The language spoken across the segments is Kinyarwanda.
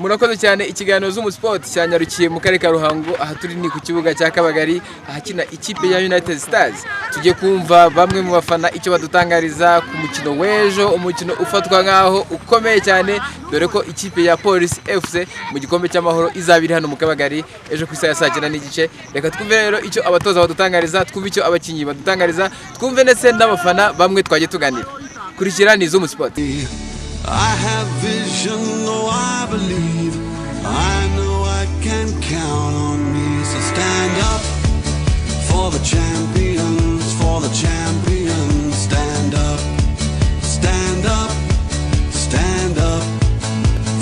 Murakoze cyane. Ikiganiro Zoom Sport cyanyarukiye mu karere ka Ruhango. Aha turi ni ku kibuga cya Kabagari, ahakina ikipe ya United Stars. Tugiye kumva bamwe mu bafana icyo badutangariza ku mukino w'ejo, umukino ufatwa nk'aho ukomeye cyane, dore ko ikipe ya Police FC mu gikombe cy'amahoro izaba iri hano mu Kabagari ejo ku isaha ya 9:30. Reka twumve rero icyo abatoza badutangariza, twumve icyo abakinnyi badutangariza, twumve ndetse n'abafana bamwe twagiye tuganira. Kurikira ni Zoom Sport. I have vision, oh, I believe. I know I can count on me. So stand up for the champions, for the champions. Stand up, stand up, stand up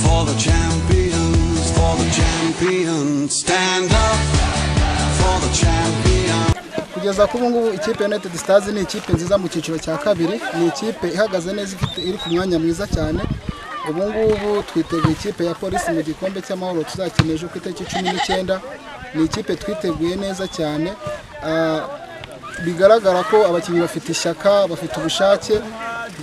for the champions, for the champions. Stand up for the champions. Kugeza kuri ubu ngubu, ikipe ya United Stars ni ikipe nziza mu cyiciro cya kabiri, ni ikipe ihagaze neza, ifite iri ku mwanya mwiza cyane. Ubu ngubu twiteguye ikipe ya Polisi mu gikombe cy'amahoro tuzakina ejo ku itariki 19. Ni ikipe twiteguye neza cyane. Bigaragara ko abakinnyi bafite ishyaka, bafite ubushake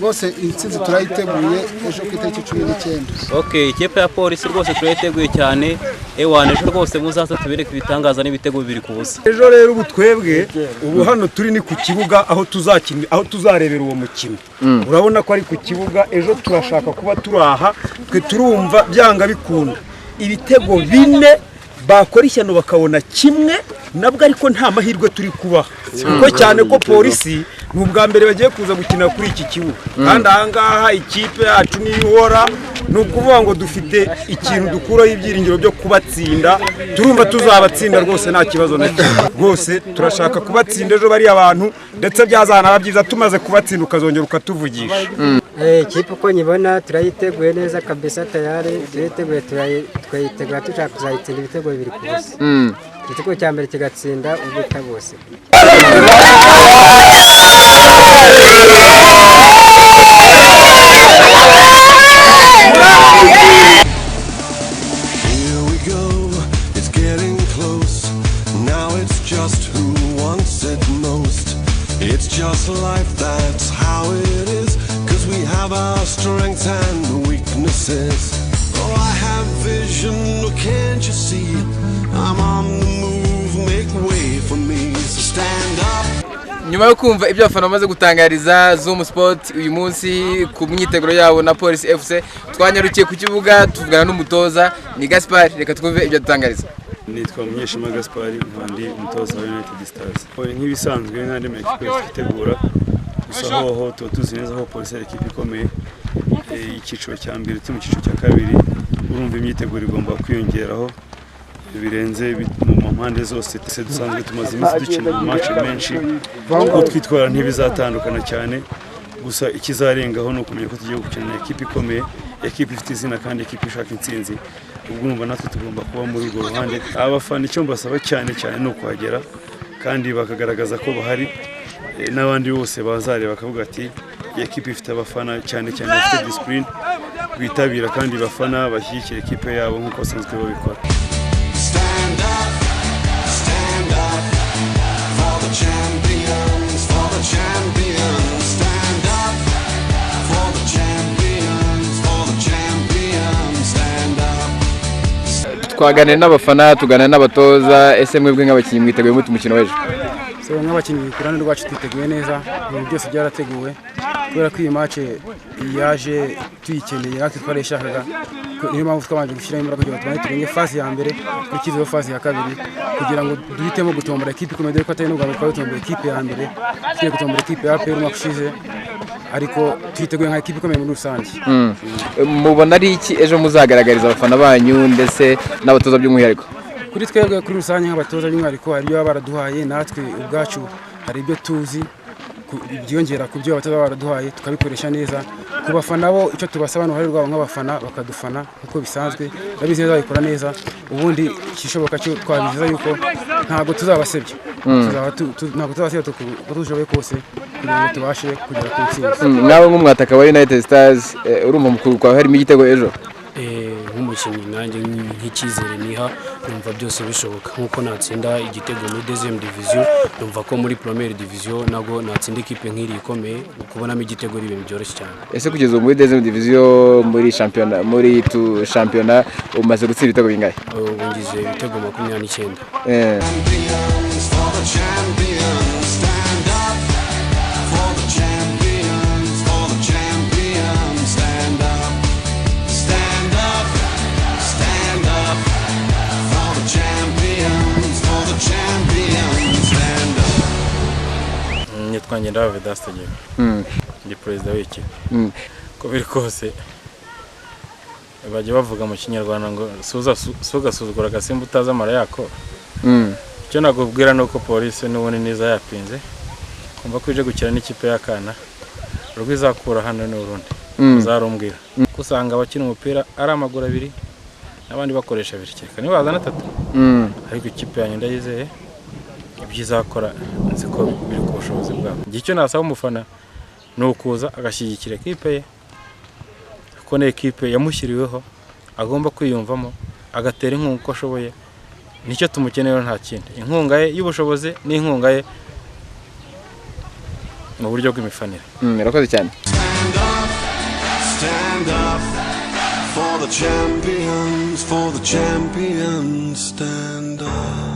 rwose. Intsinzi turayiteguye ejo ku itariki 19. Ok, ikipe ya Polisi rwose turayiteguye cyane. Ewana, ejo rwose muzaze tubereke ibitangaza n'ibitego 2-0. Ejo rero, ubu twebwe ubu hano turi ni ku kibuga aho tuzakina, aho tuzarebera uwo mukino. Urabona ko ari ku kibuga. Ejo turashaka kuba turi aha. Twe turumva byanga bikunda ibitego 4, bakora ishyano bakabona kimwe nabwo, ariko nta mahirwe turi kubaha, kuko cyane ko Polisi ni ubwa mbere bagiye kuza gukina kuri iki kibuga, kandi ahangaha ikipe yacu niyo ihora. Ni ukuvuga ngo dufite ikintu dukuraho ibyiringiro byo kubatsinda. Turumva tuzabatsinda rwose, nta kibazo na kimwe. Rwose turashaka kubatsinda ejo bariya bantu, ndetse byazanaba byiza tumaze kubatsinda ukazongera ukatuvugisha. Ikipe uko nyibona, turayiteguye neza kabisa, tayari turayiteguye, tukayitegura dushaka kuzayitsinda ibitego 2-0. Igitego cya mbere kigatsinda ubwita bose. Here we go, it's getting close. Now it's just who wants it most. It's just life, that's how it is. 'Cause we have our strengths and weaknesses. Oh, I have vision, oh, can't you see? I'm on the move, make way for me. So stand up. Nyuma yo kumva ibyo abafana bamaze gutangariza Zoom Sport uyu munsi ku myiteguro yabo na Police FC, twanyarukiye ku kibuga tuvugana n'umutoza, ni Gaspard. Reka twumve ibyo adutangariza. Nitwa Munyeshema Gaspard, nkaba ndi umutoza wa United Stars. Nk'ibisanzwe n'andi ma ekipe yose twitegura, gusa hoho tuba tuzi neza ko Polisi ari ikipe ikomeye. Icyiciro cya mbere, turi mu cyiciro cya kabiri, urumva imyiteguro igomba kwiyongeraho birenze mu mpande zose. Twese dusanzwe tumaze iminsi dukina match menshi, uko twitwara ntibizatandukana cyane. Gusa ikizarengaho ni ukumenya ko tugiye gukina na ekipe ikomeye, ekipe ifite izina kandi ekipe ishaka intsinzi. Ubwo urumva natwe tugomba kuba muri urwo ruhande. Abafana icyo mbasaba cyane cyane ni ukuhagera kandi bakagaragaza ko bahari. N'abandi bose bazareba bakavuga ati: "Iyi ekipe ifite abafana, cyane cyane bafite discipline, bitabira kandi bafana, bashyigikira ekipe yabo nk'uko basanzwe babikora." Stand up, stand up for the champions, for the champions. Stand up for the champions, for the champions. Stand up. Twaganira n'abafana, tuganira n'abatoza. Ese mwebwe nk'abakinnyi mwiteguye mute umukino w'ejo? So nk'abakinnyi ku ruhande rwacu twiteguye neza, ibintu byose byarateguwe, kubera ko iyi match yaje tuyikeneye, natwe twarayishakaga. Niyo mpamvu twabanje gushyiramo imbaraga kugira ngo tubanze turenge phase ya mbere, dukurikizeho phase ya kabiri, kugira ngo duhitemo gutombora ekipe ikomeye, dore ko atari n'ubwa mbere twari dutomboye ekipe ya mbere. Tugiye gutombora ekipe ya APR umwaka ushize, ariko twiteguye nka ekipe ikomeye muri rusange. Mubona ari iki ejo muzagaragariza abafana banyu ndetse n'abatoza by'umwihariko? Kuri twebwe kuri rusange nk'abatoza by'umwihariko, hari ibyo baba baraduhaye, natwe ubwacu hari ibyo tuzi byiyongera ku byo abatoza baba baraduhaye, tukabikoresha neza. Ku bafana bo, icyo tubasaba ni uruhare rwabo nk'abafana, bakadufana nk'uko bisanzwe, ndabizi neza babikora neza. Ubundi ikishoboka cyo twabizeza yuko ntabwo tuzabasebya. Ntabwo tuzabasebya, uko dushoboye kose kugira ngo tubashe kugera ku ntsinzi. Nawe nk'umwataka wa United Stars, urumva mu kuguru kwawe harimo igitego ejo? Nk'umukinnyi. Nk'umukinnyi nanjye, nk'icyizere niha, numva byose bishoboka. Nk'uko natsinda igitego muri deuxième division, numva ko muri première division nabwo natsinda ikipe nk'iri ikomeye. Kubonamo igitego ari ibintu byoroshye cyane. Ese kugeza ubu muri deuxième division, muri shampiyona, muri tu shampiyona, umaze gutsinda ibitego bingahe? Ubu ngize ibitego 29. Champions, for the champions, stand up. For the champions, for the champions, stand up. Stand up, stand up. For the champions, for the champions, stand up. Nitwa Ngendahayo Vedaste Ngewe, ndi perezida w'ikipe. Uko biri kose, bajya bavuga mu Kinyarwanda ngo "Sugasuzugura agasimba utazi amara yako." Icyo nakubwira ni uko Polisi n'ubundi neza yapinze kumva ko ije gukina n'ikipe y'akana. Urwo izakura hano ni urundi uzarumbwira, kuko usanga abakina umupira ari amaguru abiri n'abandi bakoresha abiri, kereka niba bazana atatu. Ariko ikipe yanjye ndayizeye, ibyo izakora nzi ko biri ku bushobozi bwabo. Igihe icyo nasaba umufana ni ukuza agashyigikira ekipe ye, kuko ni ekipe yamushyiriweho, agomba kwiyumvamo, agatera inkunga uko ashoboye. Nicyo tumukeneyeho, nta kindi. Inkunga ye y'ubushobozi n'inkunga ye mu buryo bw'imifanire. Urakoze cyane. Stand up, stand up for the champions, for the champions, stand up.